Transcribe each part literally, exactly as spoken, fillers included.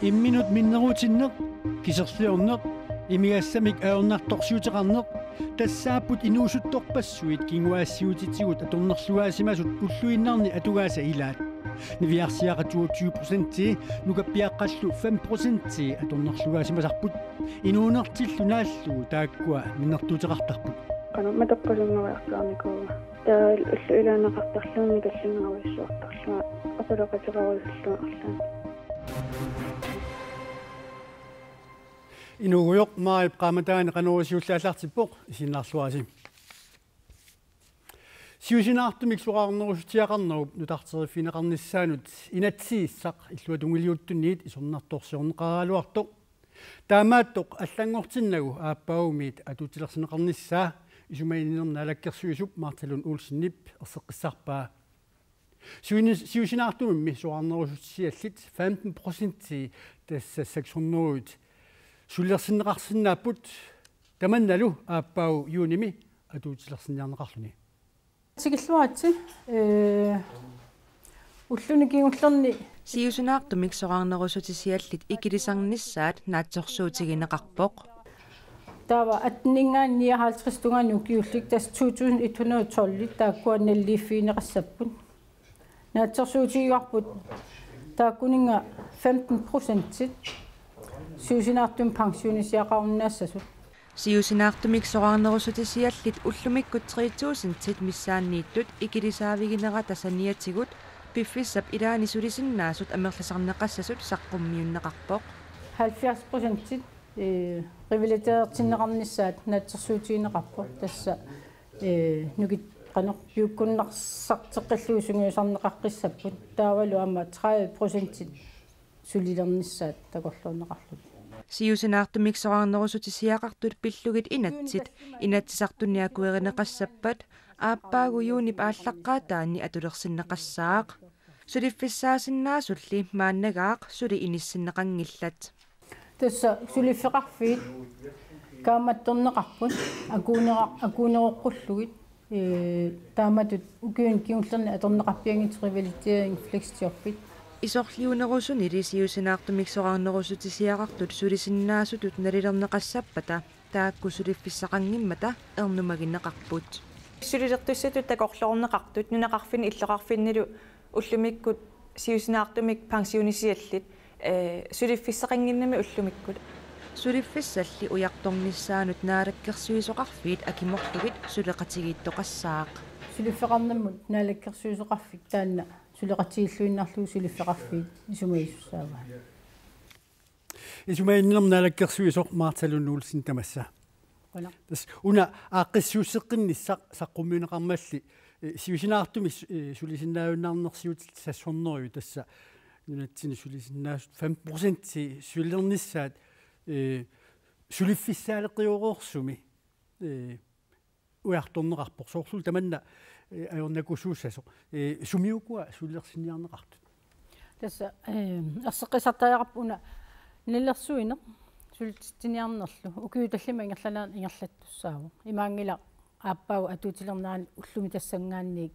Imminut minnerutinneq, kiserliorneq, imigassamik ajornartorsiuteqarneq, tassaapput inuusuttorpassuit kinguaassiuutitigut atornerluaasimasut ulluinnarni atugaasa ilaat. Niviarsiaqa toogtyve procenti, nukappiaqqallu fem procenti atornerluaasimasarput. Inuunertillu naallugu taakkua minnertuuteqartarput. Qanoq matoqqasunngoriartuarnikuuva. Taava ullut ilaanneqartarluunniit kallanngorujussuartarlunga oqaloqateqarusullugu arlaanni. Inuugujoq Maarip qaammataani qanoq siulliallartippoq, isiginnaarluarisi. Siusinaartumik soraarnerussutigineqarnerup nutarteriffigineqarnissaanut inatsisissaq illuatungiliuttunit isornartorsiorneqaraluartoq. Taamaattoq allanngortinnagu aappaagumiit atuutilersinneqarnissaa isumaginninnermut naalakkersuisup Martha Lund Olsenip erseqqissarpaa. Siuni-, siusinaartumimmi soraarnerussutisiallit femten procenti, tassa seks hundrede, sulilersinneqarsinnaapput, tamannalu aappaagu juunimi atuutilersinniarneqarluni. Tikilluaritsi, ee, ulluni kingullerni. Siusinaartumik soraarnerussutisiallit ikilisarnissaat naatsorsuutigineqarpoq. Taava atteningaanniit nioghalvtredsinit tungaanut ukiullit, tassa to tusind et hundrede og tolv, taakkua naliliiffigineqassapput. Naatsorsuutigaarput taakkuninnga femten procentit siusinaartumik pensionisiaqarunnaassasut. Siusinaartumik soraarnerussutisiallit ullumikkut tre tusindit missaanniittut ikilisaaviginerata saniatigut piffissap ilaani sulisinnaasut amerlisarneqassasut saqqummiunneqarpoq. Halvfjerds procentit, ee, revalideertinneqarnissaat naatsorsuutigineqarpoq, tassa, ee, nukit-, qanoq piukkunnarsarteqqillugu sungiusarneqaqqissapput, taavalu aamma tredive procentit sulilernissaat takorloorneqarluni. Siusinaartumik soraarnerussutisiaqartut pillugit inatsit Inatsisartuni akuerineqassappat aappaagu juunip aallaqqaataani atulersinneqassaaq. Suliffissaasinnaasulli maannagaaq suli inissinneqanngillat. Tassa suliffeqarfiit kaammattorneqarput akuunera-, akuuneroqqullugit, ee, taamatut ukiuni kingullerni atorneqarpianngitsut revalidering, fleksjobbit. Isorliunerusunili siusinaartumik soraarnerussutisiaqartut sulisinnaasutut nalilerneqassappata taakku suliffissaqanngimmata ernumagineqarput. Sulilertussatut takorloorneqartut nunaqarfinni illoqarfinnilu ullumikkut siusinaartumik pensionisiallit, ee, suliffissaqannginnami ullumikkut. Suliffissalli ujartornissaanut naalakkersuisoqarfiit akimorlugit suleqatigiittoqassaaq. Suliffeqarnermut naalakkersuisoqarfik taanna suleqatigiilluinnarlugu suliffeqarfiit isumagisussaavaat. Isumaginninnermut naalakkersuisoq Martha Lund Olsen, tamassa. Qujanaq. Tassa una aaqqissuusseqqinnissaq saqqummiunneqarmalli, ee, siusinaartumik, ee, sulisinnaajunnaarnersiutit seks hundrede, tassa nunatsinni sulisinnaasut fem procent sulilernissaat, ee, suliffissaaleqioreersumi, ee, ujartorneqarpoq, soorlu tamanna, ee, ajornakusuussasoq, ee, sumiukkua sulilersinniarneqartut? Tassa, ee, erseqqissartariaqarpoq una nalilersuineq sulititsiniarnerlu ukiut tallimat ingerlaneranni ingerlattussaavoq. Imaanngilaq aappaagu atuutilernerani ullumi tassanngaanniit,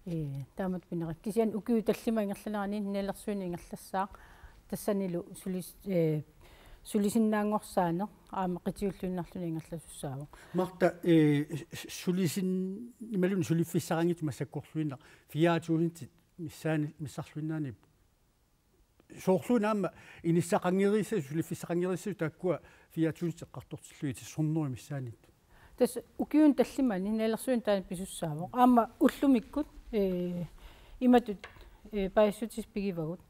ee, taamatut pineqarpoq. Kisianni ukiut tallimat ingerlaneranni nalilersuineq ingerlassaaq. Tassanilu sulis-, ee, sulisinnaanngorsaaneq aamma qitiulluinnarluni ingerlasussaavoq. Martha, ee, s-, sulisin-, imaluunniit suliffissaqanngitsut massakkorluinnaq fire tusind missaani-, missarluinnaaniippoq. Soorluuna aamma inissaqanngeriissasut, suliffissaqanngeriissasut taakkua fire tusind eqqartortillugit seks hundrede missaaniittut. Tassa ukiuni tallimani nalilersuineq taanna pisussaavoq. Aamma ullumikkut, ee, imatut, ee, paasissutissat pigivagut.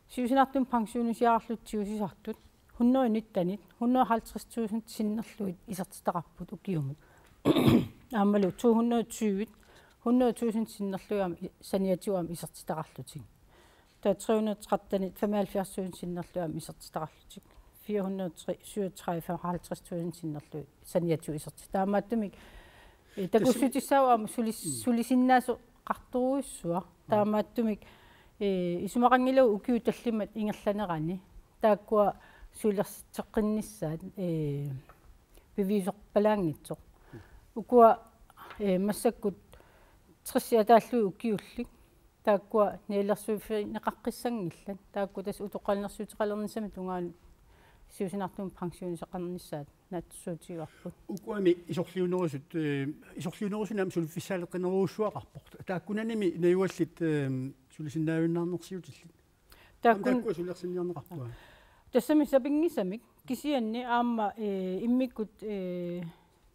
Siusinaartumik pensionisiaqarlutik tigusisartut hundrede nittenit hundrede halvtreds tusind sinnerlugit isertitaqarput ukiumut. Aammalu to hundrede tyve, hundrede tusind sinnerlugit aamma i-, saniatigut aamma isertitaqarlutik. Taava tre hundrede trettenit femoghalvfjerds tusind sinnerlugit aamma isertitaqarlutik. Fire hundrede syvogtredive, femoghalvtreds tusind sinnerlugit saniatigut isertitaqarlutik. Taamaattumik, ee, takussutissaavoq aamma sulis-, sulisinnaasut qartorujussuaq. Taamaattumik, ee, isumaqanngilagut ukiut tallimat ingerlaneranni taakkua sulilerseqqinnissaat, ee, piviusorpalaanngitsoq. Ukua, ee, massakkut Tressit ataallugit ukiullit. Taakkua nalilersuiffigineqaqqissanngillat. Taakku tassa utoqqalinersiuteqalernissamut tungaanut siusinaartumik pensionisaqarnissaat naatsorsuutigaarput. Uku aamma isorliunerusut, eh, isorliunerusunik aamma suliffissaaleqqinerujussuaqarpoq. Taakkunannimi najugallit, eh, sulisinnaajuinnaarnersiutillit. Aamma taakku-, taakkua sulersinniarneqarput. Tassami sapinngisamik kisianni aamma, eh, immikkut, eh,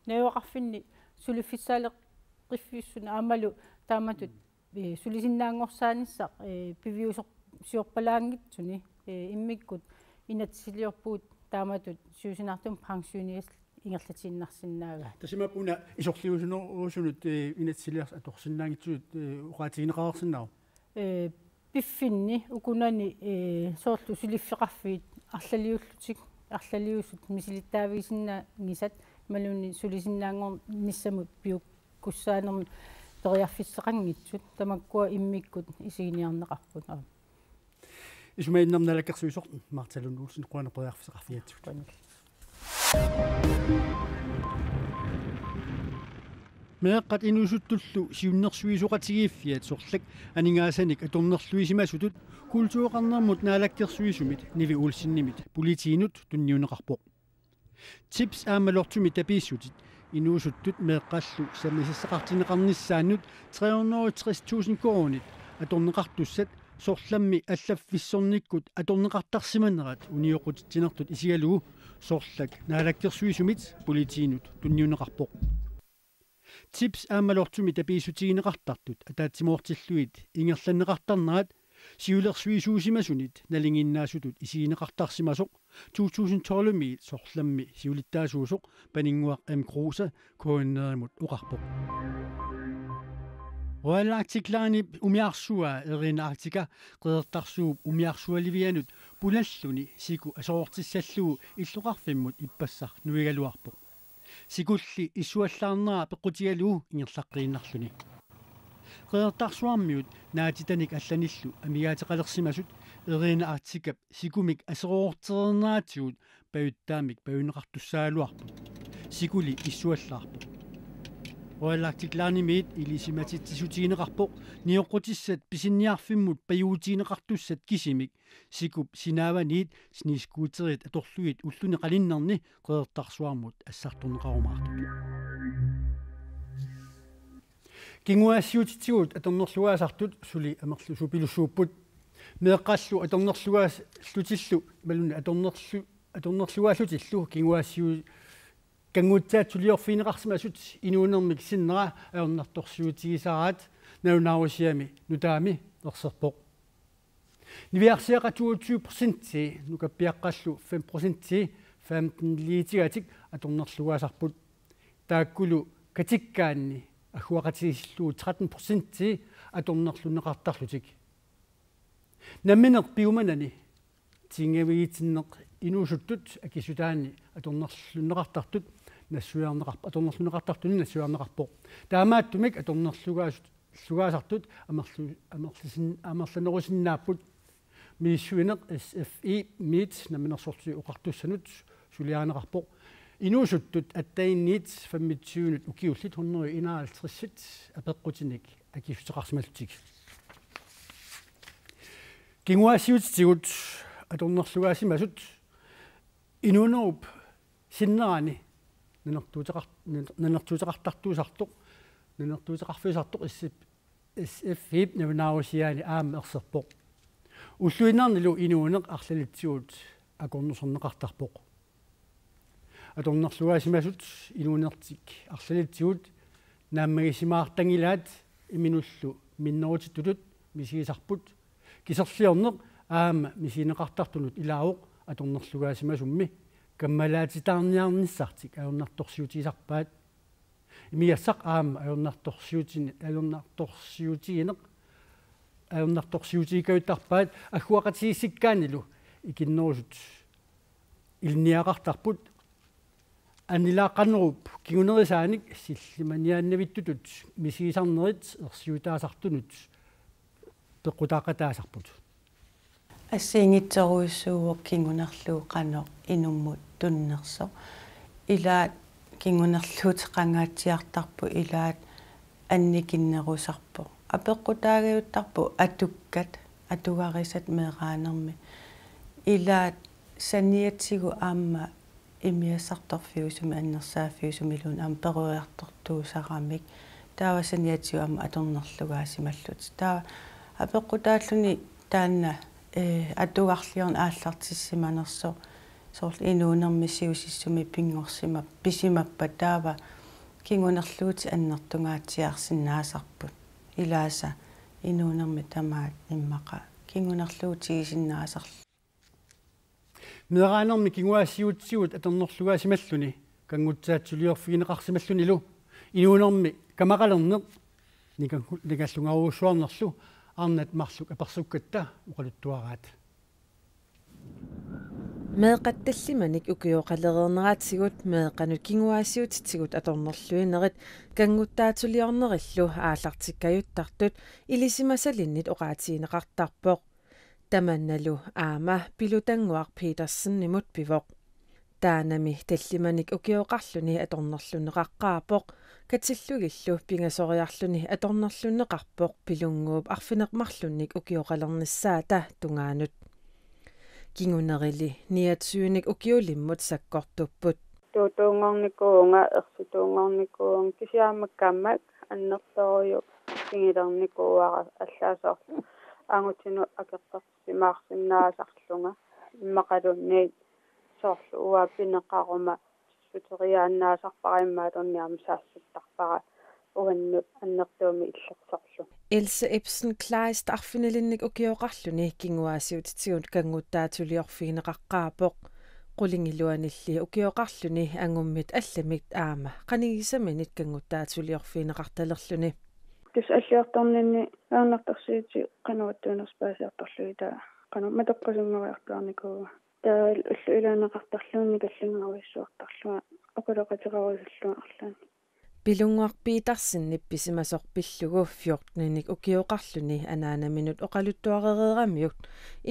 najugaqarfinni suliffissaaleqqiffissunik aammalu taamatut, eh, sulisinnaanngorsaanissaq, eh, piviusoq-, siorpalaanngitsuni, eh, immikkut inatsisiliorpugut taamatut siusinaartumik pensionias ingerlatiinnarsinnaagaat. Tassa imaappoq una isorliusunerusunut, eh, inatsisiliarsaq atorsinnaanngitsutut, eh, oqaatigineqareersinnaavoq. Eh, piffinni ukunani, eh, soorlu suliffeqarfiit arlaliullutik, arlaliusut misilittaavigisinnaanngisat imaluunniit sulisinnaanngornissamut piukkussaanermut periarfissaqanngitsut, tamakkua immikkut isiginiarneqarput. Aa. Isumaginninnermi naalakkersuisoq Martha Lund Olsen, qujanaq periarfissaqarfigigatsigut. Qujanaq. Meeqqat inuusuttullu siunnersuisoqatigiiffiat Sorlak aningaasanik atornerluisimasutut kultureqarnermut naalakkersuisumit Nivi Olsenimit politiinut tunniunneqarpoq. Tips aamma Lottomit tapiissutit inuusuttut meeqqallu sammisassaqartinneqarnissaannut tre hundrede og tres tusind koruunit atorneqartussat Sorlammi allaffissornikkut atorneqartarsimanerat unioqqutitsinertut isigalugu Sorlak naalakkersuisumit politiinut tunniunneqarpoq. Tips aamma Lottomit tapiissutigineqartartut ataatsimoortillugit ingerlanneqartarnerat siulersuisuusimasunit nalinginnaasutut isigineqartarsimasoq to tusind tolv-miit Sorlammi siulittaasuusoq Paninnguaq M. Kruse K N R-imut oqarpoq. Royal Arctic Linep umiarsua Irina Arctica Qeqertarsuup umiarsualivianut punalluni siku aseroortissallugu illoqarfimmut ippassaq nuigaluarpoq. Sikulli issuallaarnera peqqutigalugu ingerlaqqiinnarluni. Qeqertarsuarmiut naatitanik allanillu amigaateqalersimasut Irina Arcticap sikumik aseroortereerneratigut pajuttaammik pajunneqartussaagaluarput. Sikuli issuallaarpoq. Royal Arctic Linemiit ilisimatitsissutigineqarpoq nioqqutissat pisiniarfimmut pajuutigineqartussat kisimik sikup sinaavaniit snescooterit atorlugit ulluni qaninnerni Qeqertarsuarmut assartorneqarumaartut. Kinguaassiuutitigut atornerlugaasartut suli amerlasuupilussuupput. Meeqqallu atornerlugaallutillu imaluunniit atornerlu-, atornerlugaallutillu kinguaassiu-, kanngutsaatsuliorfigineqarsimasut inuunermik sinnera ajornartorsiutigisaraat nalunaarusiami nutaami erserpoq. Niviarsiaqqat toogtyve procenti, nukappiaqqallu fem procenti, femten-iliitigatik atornerlugaasarput. Taakkulu katikkaanni agguaqatigiissillugu tretten procenti atornerlunneqartarlutik. Nammineq piumanani tiingavigitinneq inuusuttut akissutaanni atornerlunneqartartut nassuiarneqarp-, atornerlunneqartartuni nassuiarneqarpoq. Taamaattumik atornerlugaasut-, -lugaasartut amerlu-, amerlisin-, amerlanerusinnaapput. Misissuineq S F I-miit Namminersorlutik Oqartussanut suliarineqarpoq. Inuusuttut atten-iinniit femogtyve-nut ukiullit hundrede enoghalvtreds apeqqutinik akissuteqarsimallutik. Kinguaassiuutitigut atornerlugaasimasut inuunerup sinnerani nanertuuteqar-, nanertuuteqartartuusartoq, nanertuuteqarfisartoq S F, S F-ip nalunaarusiaani aamma erserpoq. Ulluinnarnilu inuuneq arlalitsigut akornuserneqartarpoq. Atornerlugaasimasut inuunertik arlalitsigut naammagisimaartanngilaat imminullu minnerutittutut misigisarput. Kiserliorneq aamma misigineqartartunut ilaavoq atornerlugaasimasummi kammalaatitaarniarnissartik ajornartorsiutigisarpaat. Imigassaq aamma ajornartorsiutini-, ajornartorsiutigineq, ajornartorsiutigikkajuttarpaat agguaqatigiissikkaannilu ikinnerusut ilinniagaqartarput. Annilaaqqanerup kingunerisaanik sillimaniaannavittutut misigisarnerit ersiutaasartunut peqqutaaqataasarput. Assigiinngitsorujussuuvoq kingunerlugu qanoq inummut tuninersoq. Ilaat kingunerluuteqangaatsiartarput, ilaat annikinnerusarpoq. Apeqqutaagajuttarpoq atukkat, atugarisat meeraanermi. Ilaat saniatigut aamma imigassartorfiusumik annersaaffiusumiluunniit aamma peroriartortuusaramik. Taava saniatigut aamma atornerlugaasimallutik. Taava apeqqutaalluni taanna, eh, atugarliorneq aallartissimanersoq soorlu inuunermi siusissumik pinngorsimap-, pisimappat taava kingunerluutit annertungaatsiarsinnaasarput. Ilaasa inuunermi tamaat immaqa kingunerluutigisinnaasarluni. Meeraanermi kinguaassiuutitigut atornerlugaasimalluni kanngutsaatsuliorfigineqarsimallunilu inuunermi kamaqalerneq nikangu-, nikallungarujussuarnerlu arnat marluk apersukkatta oqaluttuaraat. Meeqqat tallimanik ukioqalereerneratigut meeqqanut kinguaassiuutitigut atornerluinerit kanngutsaatsuliornerillu aallartikkajuttartut ilisimasalinnit oqaatigineqartarpoq. Tamannalu aamma Pilutannguaq Petersenimut pivoq. Taannami tallimanik ukioqarluni atornerlunneqaqqaarpoq, katillugillu pingasoriarluni atornerlunneqarpoq Pilunnguup arfineq-marlunnik ukioqalernissaata tungaanut. Kingunerili niogtyvenik ukiulimmut sakkortupput. Tuutuunngornikuuvunga, ersituunngornikuuvunga, kisianni aamma kammak annertoorujussuunnginnakku allaasoorlu angutinut akertorsimaarsinnaasarlunga immaqaluunniit soorlu uanga pineqaruma tissuteriaannaasarpara imaluunniit aamma saassussittarpara uannut annertuumik illersorlunga. Else Ibsen Kleist arfinilinnik ukioqarluni kinguaassiuutitigut kanngutsaatsuliorfigineqaqqaarpoq. Qulingiluanilli ukioqarluni angummit allamit aamma qanigisaminit kanngutsaatsuliorfigineqartalerluni. Tassa alliartorninni ajornartorsiutit qanoq ittuunersut paasiartorlugit taava qanoq matoqqasunngoriartuarnikuuaa. Taava ullut ilaanneqartarluunniit kallinngarujussuartarlunga oqaloqateqarusullunga arlaannik. Pilunnguaq Petersenip pisimasoq pillugu fjorteninik ukioqarluni anaanaminut oqaluttuarereeramiuk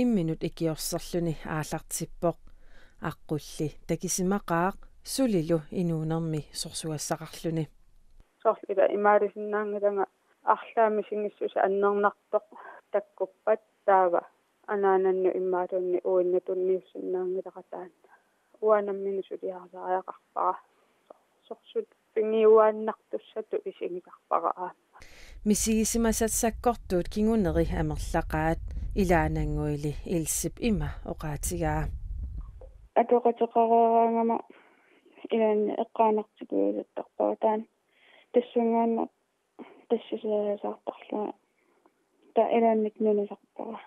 imminut ikiorserluni aallartippoq. Aqqulli takisimaqaaq sulilu inuunermi sorsugassaqarluni. Soorlu ila imaalisinnaanngilanga arlaat misigissuseq annernartoq takkuppat taava anaanannut imaluunniit uinnatunniussinnaanngilara taanna. Uanga nammineq suliarisariaqarpara. Sorsut pigiuaannartussatut isigisarpara aamma. Misigisimasat sakkortuut kinguneri amerlaqaat ilaannannguili Elsep ima oqaatigaa. Atoqateqareeraangama ilaanni eqqaanartikuusuttarpara taanna. Tassungaannaq tassiseriasaartarlunga taava ilaannik nunisarpara.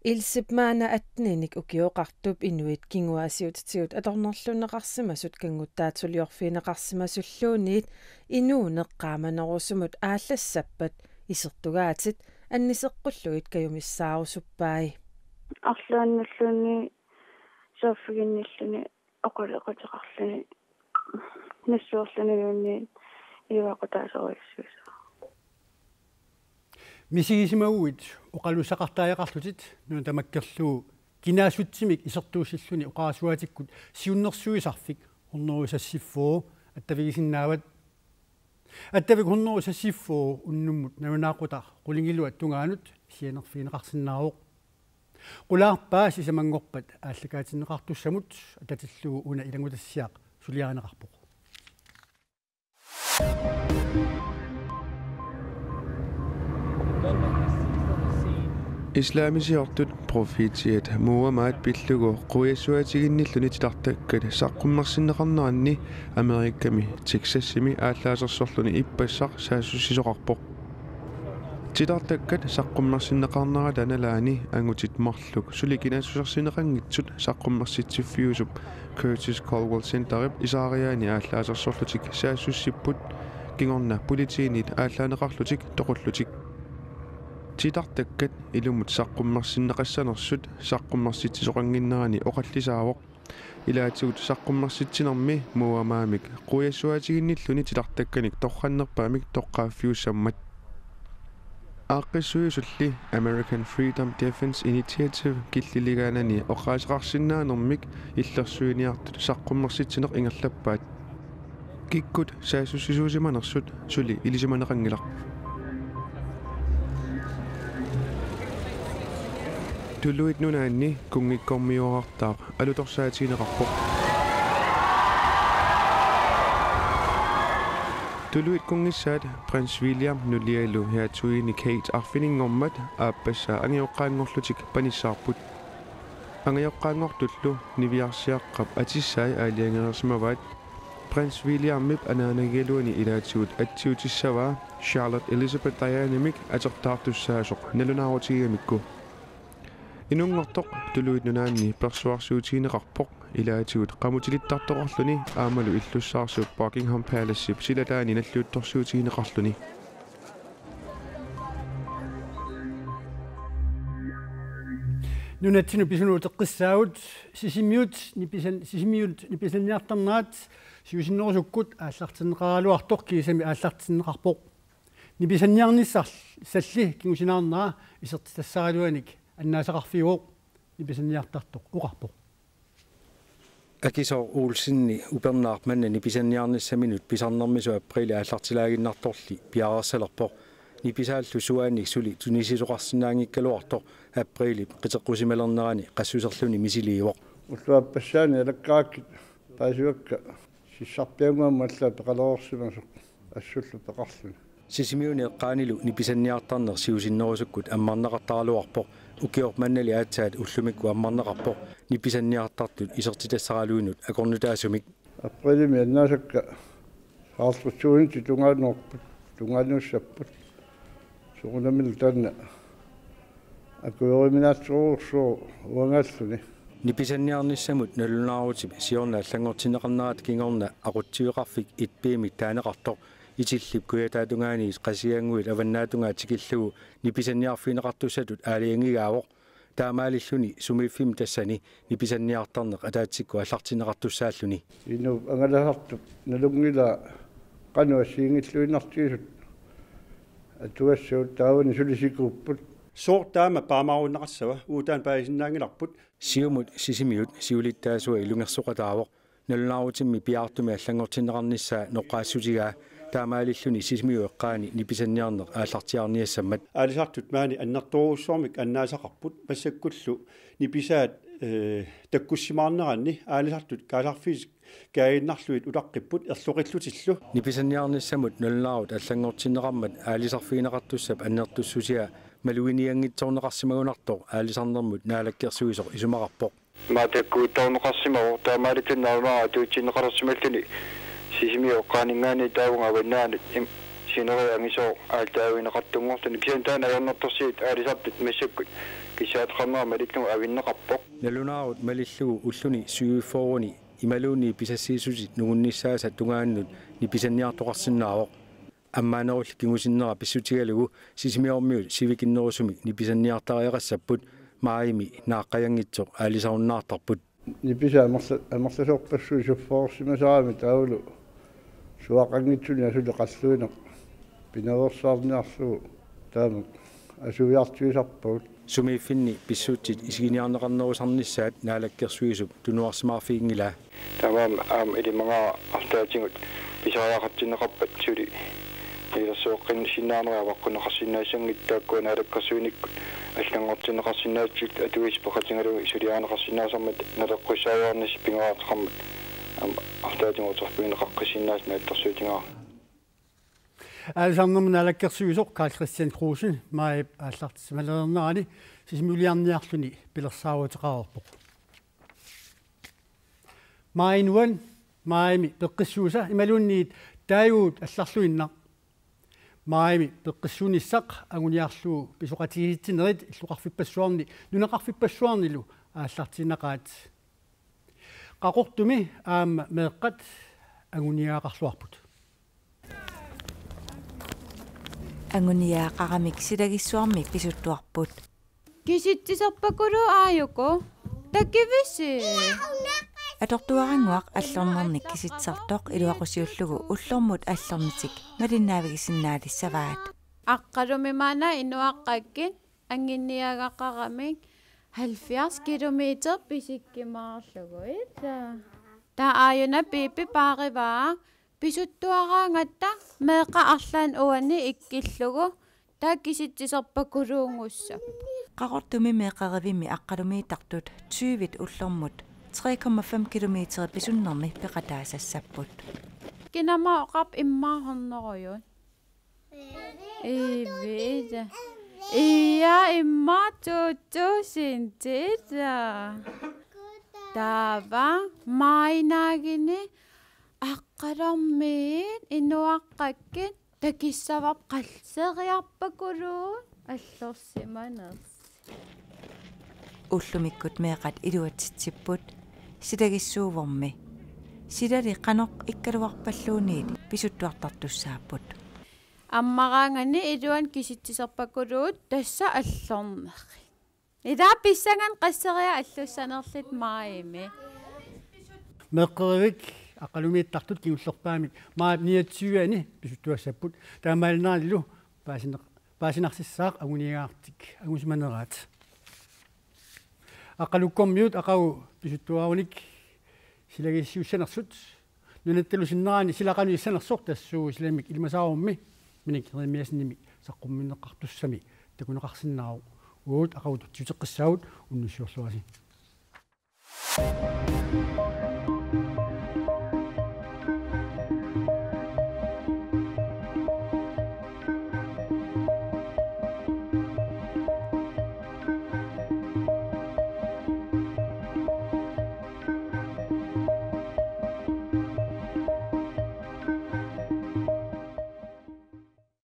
Elsep maanna atteninik ukioqartup inuit kinguaassiuutitigut atornerlunneqarsimasut kanngutsaatsuliorfigineqarsimasulluunniit inuuneq qaamanerusumut aallassappat isertugaatit anniseqqullugit kajumissaarusuppai. Arlaannulluunniit saaffiginnilluni oqaloqateqarluni nassuerluniluunniit iluaqutaasorujussuusoq. Misigisimaguit oqalussaqartariaqarlutit nuna tamakkerlugu kinaassutsimik isertuussilluni oqarasuaatikkut siunnersuisarfik hundrede seksogfyrre attavigisinnaavat. Attavik hundrede seksogfyrre unnummut nalunaaqutaq qulingiluat tungaanut sianerfigineqarsinnaavoq. Qulaarpaa sisamanngorpat aallakaatinneqartussamut atatillugu una ilanngutassiaq suliarineqarpoq. Islamisiortut profiitiat Muhammad pillugu quiassuatiginnilluni titartakkat saqqummersinneqarneranni Amerikami Texasimi aallaasersorluni ippassaq saassussisoqarpoq. Titartakkat saqqummersinneqarnerata nalaani angutit marluk suli kinaassusersineqanngitsut saqqummersitsiffiusup Curtis Caldwell Centerip isaariaani aallaasersorlutik saassussipput kingorna politiinit aallaaneqarlutik toqullutik. Titartakkat ilumut saqqummersinneqassanersut saqqummersitsisoqannginnerani oqallisaavoq. Ilaatigut saqqummersitsinermi Muhammamik quiassuatiginnilluni titartakkanik torrannerpaamik toqqaaffiussammat. Aaqqissuisulli American Freedom Defense Initiative killiligaanani oqaaseqarsinnaanermik illersuiniartut saqqummersitsineq ingerlappaat. Kikkut saassussisuusimanersut suli ilisimaneqanngilaq. Tuluit Nunaanni kunngikkormiuarartaaq alutorsaatigineqarpoq. Tuluit kunngissaat Prins William nulialu hertugiinde Kate arfininngormat aappassaa angajoqqaanngorlutik panissaarput. Angajoqqaanngortullu niviarsiaqqap atissai aalajangereersimavaat. Prins Williamip anaanagigaluani ilaatigut atsiutissavaa Charlotte Elizabeth Dianamik atortaartussaasoq nalunaarutigigamikku. Inunngortoq Tuluit Nunaanni persuarsiutigineqarpoq ilaatigut qamutilittartoqarluni aammalu illussaarsuup Buckingham Palacep silataani nalliuttorsiutigineqarluni. Nunatsinnut pisunut uteqqissaagut Sisimiut nipisan-, Sisimiut nipisanniartarnerat siusinnerusukkut aallartinneqaraluartoq kiisami aallartinneqarpoq. Nipisanniarnissalli kingusinaarnera isertitassaraluanik annaasaqarfiuvoq nipisanniartartoq oqarpoq. Akisoor Olsenip upernaaq manna nipisanniarnissaminut pisarnermisoq apriili aallartilaaginnartorli piareersalerpoq. Nipisaallu suaannik suli tunisisoqarsinnaanngikkaluartoq apriilip qiteqqusimalernerani qassuserluni misiliivoq. Ulluappassaani alakkarakkit paasivakka sissarpiannguamik allaat peqalereersimasoq assullu peqarluni. Sisimiuni eqqaanilu nipisanniartarneq siusinnerusukkut ammarneqartaraluarpoq. Ukioq mannali aatsaat ullumikkut ammarneqarpoq nipisanniartartut isertitassaraluinut akornutaasumik. Apriilimi annaasakka saarlutsugunitti tungaannuupput, tungaannuussapput. Soorunami taanna akueriminaatsorujussuuvoq uangaalluni. Nipisanniarnissamut nalunaarutip siorna allanngortinneqarnerata kingorna aqutsiveqarfik et B-mik taaneqartoq Itillip kujataatungaaniit Qasigiannguit avannaatungaat tikillugu nipisanniarfigineqartussatut aalajangigaavoq. Taamaalilluni sumiiffimmi tassani nipisanniartarneq ataatsikkut aallartinneqartussaalluni. Inuup angalasartup nalunngilaa qanoq assigiinngilluinnartigisut atugassagut taavani suli sikuupput. Sooq taama paamaarunneqassava? Uagut taanna paasinnaanngilarput. Siumut Sisimiut siulittaasua ilungersoqataavoq. Nalunaarutimmi piaartumik allanngortinneqarnissaa noqqaassutigaa taamaalilluni Sisimiut eqqaani nipisanniarneq aallartiaarniassammat. Aalisartut maani annertoorujussuarmik annaasaqarput massakkullu nipisaat, eh, takkussimaarneranni aalisartut kaasarfiit kaaginnarlugit utaqqipput erloqillutillu. Nipisanniarnissamut nalunaarut allanngortinneqarmat aalisarfigineqartussap annertussusia maluginianngitsoorneqarsimagunartoq aalisarnermut naalakkersuisoq isumaqarpoq. Matakkuuttorneqarsimavoq taamaalilluni nalunaarut atuutsinneqalersimalluni Sisimiut eqqaaninngaanniit taavunga avannaanut im-, sineriak angisooq aallaavigineqartunngorluni kisianni taanna ajornartorsiut aalisartut massakkut kissaateqarnera malillugu avinneqarpoq. Nalunaarut malillugu ulluni syvogfyrreni imaluunniit pisassiissutit nungunnissaasa tungaannut nipisanniartoqarsinnaavoq. Ammaanerulli kingusinnera pissutigalugu Sisimiormiut sivikinnerusumik nipisanniartariaqassapput maajimi naaqqajanngitsoq aalisarunnaartarput. Nipisaat amerla-, amerlasoorpassuit suffoorsimasarami taavalu suaaqanngitsunik asuli qalluineq pinaveersaarniarlugu taama asuiartuisarpagut. Sumiiffinni pissutsit isiginiarneqarnerusarnissaat naalakkersuisup tunuarsimaarfiginngilaa. Taamaammat aamma ilimagaara arlaatigut pisariaqartinneqarpat suli nilersueqqissinnaanerit avaqqunneqarsinnaassanngitsut taakkua naalakkersuinikkut allanngortinneqarsinnaasut atuisut peqatigalugit suliarineqarsinnaasarmata naleqqussaajuarnissaq pingaartoqarmat aamma arlaatigut uterfigineqaqqissinnaasut naatsorsuutigaara. Aalisarnermut naalakkersuisoq Karl-Kristian Kruse maajip aallartissimalerinerani Sisimiuliarniarluni pilersaaruteqareerpoq. Maaji Nuan, maajimi peqqissuusa imaluunniit taaguut allarluinnaq. Maajimi peqqissuunissaq anguniarlugu pisoqatigiissinerit illoqarfippassuarni nunaqarfippassuarnilu aallartinnaqaat. Qaqortumi aamma meeqqat anguniagaqarluarput. Anguniagaqaramik silagissuarmi pisuttuarput. Kisitsiserpakulu aajuku. Takivisi. Atortuarannguaq allornernik kisitsisartoq iluaqusiullugu ullormut allornitik malinnaavigisinnaalissavaat. Aqqalumi maanna inuaqqakkit anguniagaqaramik halvfjerds kilometer pisikkimaarlugu, ilaa. Taava aajuna Piipi paarivaa. Pisuttuaraangatta meeqqat arlaannik uani ikkillugu taava kisitsiserpakuluunngussappat. Qaqortumi meeqqerivimmi aqqalumiittartut tyvit ullormut tre komma fem kilometer pisunnermi peqataasassapput. Kinamooqap immaahornerujut. Ivida. Ia imma tuutuusintila. Taava mainaagini aqqalormiit inuaqqakkit takissavarput qasseriarpakuluit allorsimanersi. Ullumikkut meeqqat iluatsitsipput silagissuuvormi. Silali qanoq ikkaluarpalluunniit pisuttuartartussaapput. Ammaraangani iluani kisitsiserpakuluit tassa allornerit. Ila pissanganaq qasseriarlutik allussanerlutik maajimi. Meeqqerivik aqqalumiittartut kingullerpaamik maajip niogtyve-ani pisuttuassapput. Taamaalinaanilu paasineq-, paasinarsissaaq anguniagaartik angusimaneraat. Aqqalukkormiut aqagu pisuttuarunik silagissiussanersut. Nunattalu sinnerani sila qanoq issanersoq tassuuna silamik ilimasaarummi Minik Jeremiassenimik saqqummiunneqartussami takuneqarsinnaavoq. Uagut aqagu tutsiuteqqissaagut, unnussiorluarisi.